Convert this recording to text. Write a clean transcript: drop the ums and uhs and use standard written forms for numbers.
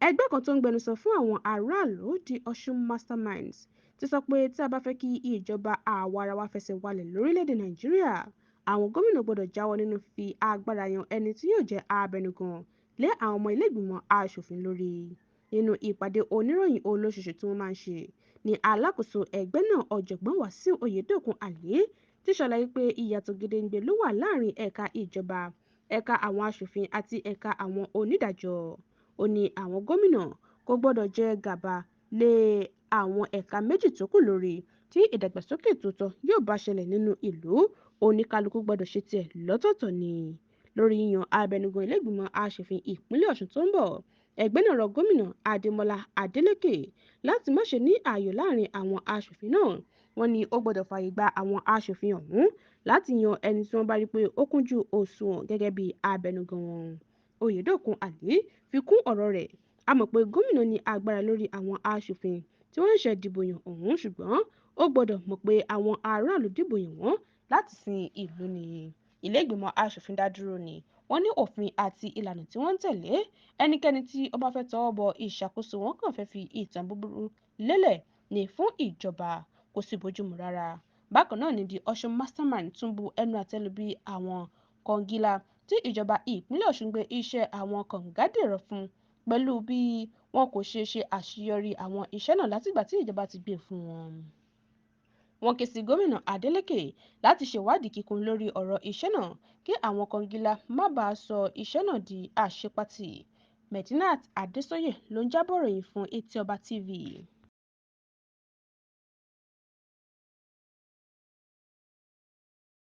Ẹgbẹ́ kan tó ń gbẹnusọ fún àwọn aráàlú, The Ọ̀ṣun Masterminds, ti sọ pé tí a bá fẹ́ kí ìjọba àwa-arawa fẹsẹ̀ walẹ̀ lórílẹ̀-èdè Nàìjíríà, àwọn gómìnà gbọdọ̀ jáwọ́ nínú fífi agbára yan ẹni tí yóò jẹ́ abẹnugan lé àwọn ọmọ ilé-ìgbìmọ̀ aṣòfin lórí. Nínú ìpàdé oníròyìn olóṣooṣù tí wọ́n máa ń ṣe ní alákòóso ẹgbẹ́ náà, Ọ̀jọ̀gbọ́n Wàsíù Oyèdòkun Àlí ti ṣàlàyé pé ìyàtọ̀ gedegbe ló wà láàárín ẹ̀ka ìjọba, ẹ̀ka àwọn aṣòfin àti ẹ̀ka àwọn onídàájọ́. Ó ní àwọn gómìnà kò gbọdọ̀ jẹ gàba lé àwọn ẹ̀ka méjì tó kù lórí tí ìdàgbàsókè tòótọ́ yóò bá ṣẹlẹ̀ nínú ìlú, oníkálukú gbọdọ̀ ṣe tiẹ̀ lọ́tọ̀ọ̀tọ̀ ni. Lórí yíyan abẹnugan ilé-ìgbìmọ̀ aṣòfin ìpínlẹ̀ Ọ̀ṣun tó ń bọ̀, ẹgbẹ́ náà rọ gómìnà Adémọ́lá Adélékè láti má ṣe ní ààyò láàárín àwọn aṣòfin náà. Wọ́n ní ó gbọdọ̀ fààyè gba àwọn aṣòfin ọ̀hún láti yan ẹni tí wọ́n bá rí pé ó kúnjú òṣùwọ̀n gẹ́gẹ́ bí abẹnugan wọn. Oyèdòkun Àlí fi kún ọ̀rọ̀ rẹ̀: A mọ̀ pé gómìnà ní agbára lórí àwọn aṣòfin tí wọ́n ṣẹ̀ṣẹ̀ dìbò yàn ọ̀hún, ṣùgbọ́n ó gbọdọ̀ mọ̀ pé àwọn aráàlú dìbò yàn wọ́n láti sin ìlú ni. Ilé-ìgbìmọ̀ aṣòfin dá dúró ni, wọ́n ní òfin àti ìlànà tí wọ́n ń tẹ̀lé. Ẹnikẹ́ni tí ó bá fẹ́ tọwọ́ bọ ìṣàkóso wọn kàn fẹ́ fi ìtàn búburú lélẹ̀ ní fún ìjọba, kò sì bójúmu rárá. Bákan náà ni The Ọ̀ṣun Mastermind tún bu ẹnu àtẹ́ lu bí àwọn kọngílá tí ìjọba ìpínlẹ̀ Ọ̀ṣun gbé iṣẹ́ àwọn kọ̀ǹgádẹ̀rọ̀ fún pẹ̀lú bí wọn kò ṣe ṣe àṣeyọrí àwọn iṣẹ́ náà látìgbà tí ìjọba ti gbé e fún wọn. Wọ́n ké sí gómìnà Adeleke láti ṣèwádìí kíkún lórí ọ̀rọ̀ iṣẹ́ náà kí àwọn kọngílá má bàa sọ iṣẹ́ náà di àṣepatì. Medinat Adésóyè ló ń jábọ̀ ròyìn fún Etí Ọba TV.